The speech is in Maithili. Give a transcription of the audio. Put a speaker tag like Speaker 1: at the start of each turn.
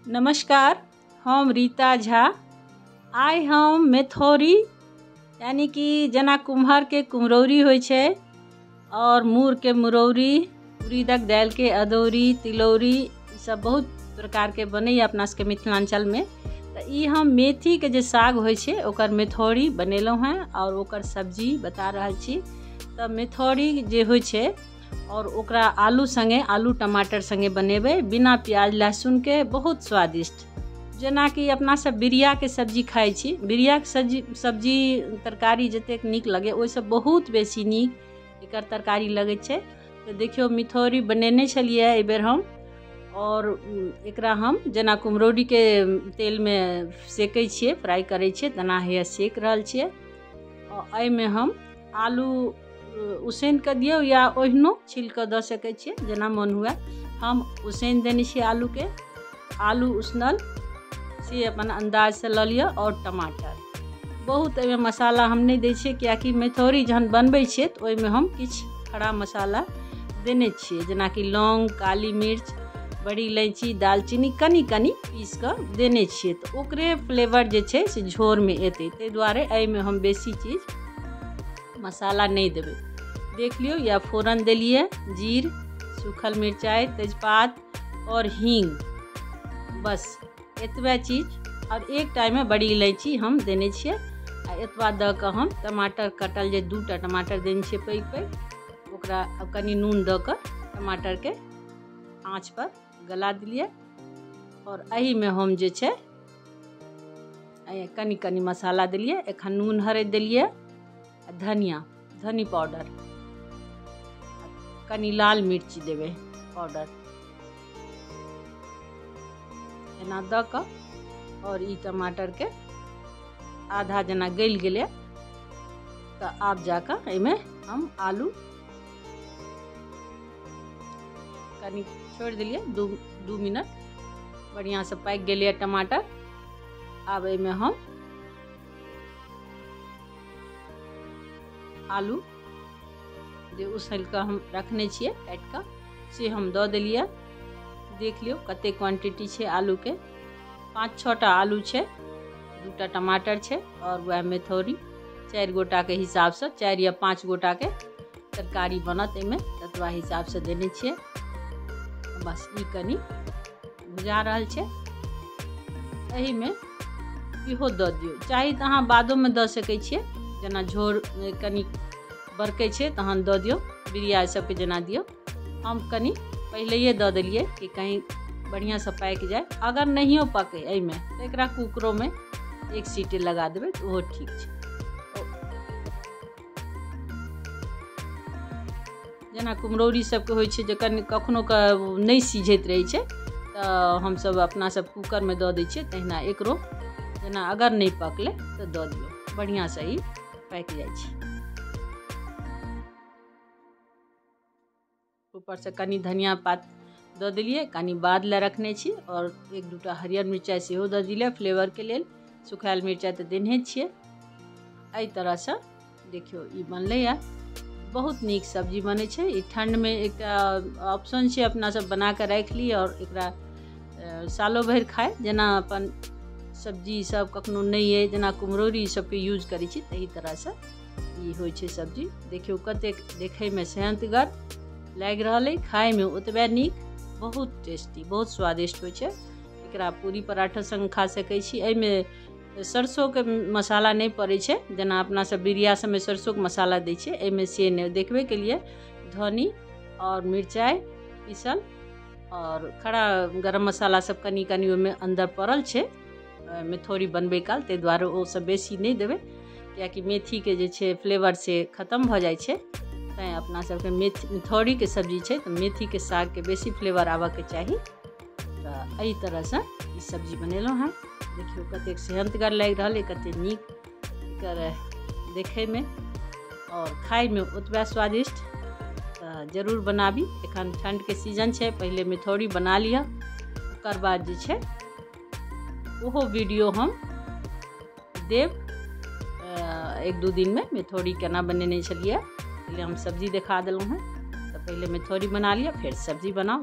Speaker 1: नमस्कार, हम रीता झा। आइ हम मेथौरी यानी कि जेना कुम्हरके कुम्हरौरी होइ छै और मूरके मुरौरी, उड़ीदक दालिके अदौरी, तिलौरी, ई सब बहुत प्रकारके बनैए अपना सबके मिथिलाञ्चलमे। तऽ ई हम मेथीके जे साग होइ छै ओकर मेथौरी बनेलहुँ हेँ और ओकर सब्जी बता रहल छी। तऽ मेथौरी जे होइ छै और ओकरा आलू संगे, आलू टमाटर संगे बनेबै बिना प्याज लहसुनके, बहुत स्वादिष्ट। जेनाकि अपना सब बिरियाके सब्जी खाइ छी, बिरियाके सब्जी तरकारी जतेक नीक लगै ओहिसँ बहुत बेसी नीक एकर तरकारी लगै छै। तऽ देखियौ मेथौरी बनेने छलियै एहिबेर हम, और एकरा हम जेना कुम्हरौरीके तेलमे सेकै छियै, फ्राइ करै छियै, तेना हैया सेक रहल छियै। और एहिमे हम आलू उसैन कऽ दियौ या ओहिनो छील कऽ दऽ सकै छियै, जेना मन हुए। हम उसैन देने छियै आलूके, आलू उसनल से अपन अन्दाजसँ लऽ लिअ। और टमाटर बहुत एहिमे मसाला हम नहि दै छियै, कियाकि मेथौरी जहन बनबै छियै तऽ ओहिमे हम किछु खड़ा मसाला देने छियै, जेनाकि लौंग, काली मिर्च, बड़ी इलायची, दालचीनी कनि कनि पीस कऽ देने छियै, तऽ ओकरे फ्लेवर जे छै से झोरमे एतै। ताहि दुआरे एहिमे हम बेसी चीज मसाला नहि देबै। देख लियौ, या फोरन देलियै, जीर, सूखल मिरचाइ, तेजपात और हींग, बस एतबे चीज। और एक टाइममे बड़ी इलायची हम देने छियै। आ एतबा दऽ कऽ हम टमाटर कटल जे दूटा टमाटर देने छियै पैघ पैघ, ओकरा कनि नून दऽ कऽ टमाटरके आँच पर गला देलियै। और एहिमे हम जे छै कनि कनि मसाला देलियै, एखन नून हरदि देलियै, धनिया, धनी पाउडर, कनि लाल मिर्ची देबै पाउडर, एना दऽ कऽ। और ई टमाटरके आधा जेना गलि गेलै तऽ आब जाकऽ एहिमे हम आलू कनि छोड़ि देलियै दू मिनट, बढ़िआँसँ पाकि गेलैए टमाटर। आब एहिमे हम आलू जे उसैल कऽ हम रखने छियै काटि कऽ, से हम दऽ देलियै। देख लियौ कते क्वान्टिटी छै आलूके, 5-6 टा आलू छै, 2टा टमाटर छै और वएह मेथौरी। 4 गोटाके हिसाबसँ 4 या 5 गोटाके तरकारी बनत एहिमे, ततबा हिसाबसँ देने छियै। बस ई कनि भुजा रहल छै। एहिमे इहो दऽ दियौ, चाही तऽ अहाँ बादोमे दऽ सकै छियै, जेना झोर कनि बरकै छै तहन दऽ दियौ, बिरिया सबके जेना दियौ। हम कनि पहिलैए दऽ देलियै कि कहीं बढ़िआँसँ पाकि जाय। अगर नहियो पकै एहिमे तऽ एकरा कुकरोमे 1 सीटी लगा देबै तऽ ओहो ठीक छै। जेना कुम्हरौरी सबके होइ छै जे कनि कखनो कऽ नहि सिझैत रहै छै तऽ हमसब अपना सब कुकरमे दऽ दै छियै, तहिना एकरो जेना अगर नहि पकलै तऽ दऽ दियौ, बढ़िआँसँ ई पाकि जाइ छै। ऊपरसँ कनि धनिया पात दऽ देलियै, कनि बाद लए रखने छी, और 1-2टा हरियर मिरचाइ सेहो दऽ देलियै फ्लेवरके लेल, सुखायल मिरचाइ तऽ देने छियै। एहि तरहसँ देखियौ ई बनलैए, बहुत नीक सब्जी बनै छै। ई ठण्डमे एकटा ऑप्शन छै, अपना सब बना कऽ राखि ली और एकरा सालो भरि खाइ। जेना अपन सब्जी सब कखनो नहि अइ, जेना कुम्हरौरी सबके यूज करै छी, तही तरहसँ ई होइ छै सब्जी। देखियौ कतेक देखैमे सेहन्तगर लागि रहल अइ, खाइमे ओतबे नीक, बहुत टेस्टी, बहुत स्वादिष्ट होइ छै। एकरा पूरी पराठा संग खा सकै छी। एहिमे सरसोके मसाला नहि पड़ै छै, जेना अपना सब बिरिया सबमे सरसोके मसाला दै छियै, एहिमे से नहि। देखबे के लिए धनी और मिरचाइ पीसल और खड़ा गरम मसाला सब कनि कनि ओहिमे अन्दर पड़ल छै मेथौरी बनबै काल, ताहि दुआरे ओ सब बेसी नहि देबै, कियाकि मेथीके जे छै फ्लेवर से खतम भऽ जाइ छै। तैँ अपना सबके मेथौरीके सब्जी छै तऽ मेथीके सागके बेसी फ्लेवर आबऽके चाही। तऽ एहि तरहसँ ई सब्जी बनेलहुँ हेँ। देखियौ कतेक सेहन्तगर लागि रहल अइ, कतेक नीक एकर देखैमे और खाइमे ओतबे स्वादिष्ट। तऽ जरूर बनाबी, एखन ठण्डके सीजन छै, पहिले मेथौरी बना लिअ, ओकर बाद जे छै ओहो वीडियो हम देब 1-2 दिनमे, मेथौरी केना बनेने छलियै। पहिले हम सब्जी देखा देलहुँ हेँ, तऽ पहिले मेथौरी बना लिअ, फेर सब्जी बनाउ।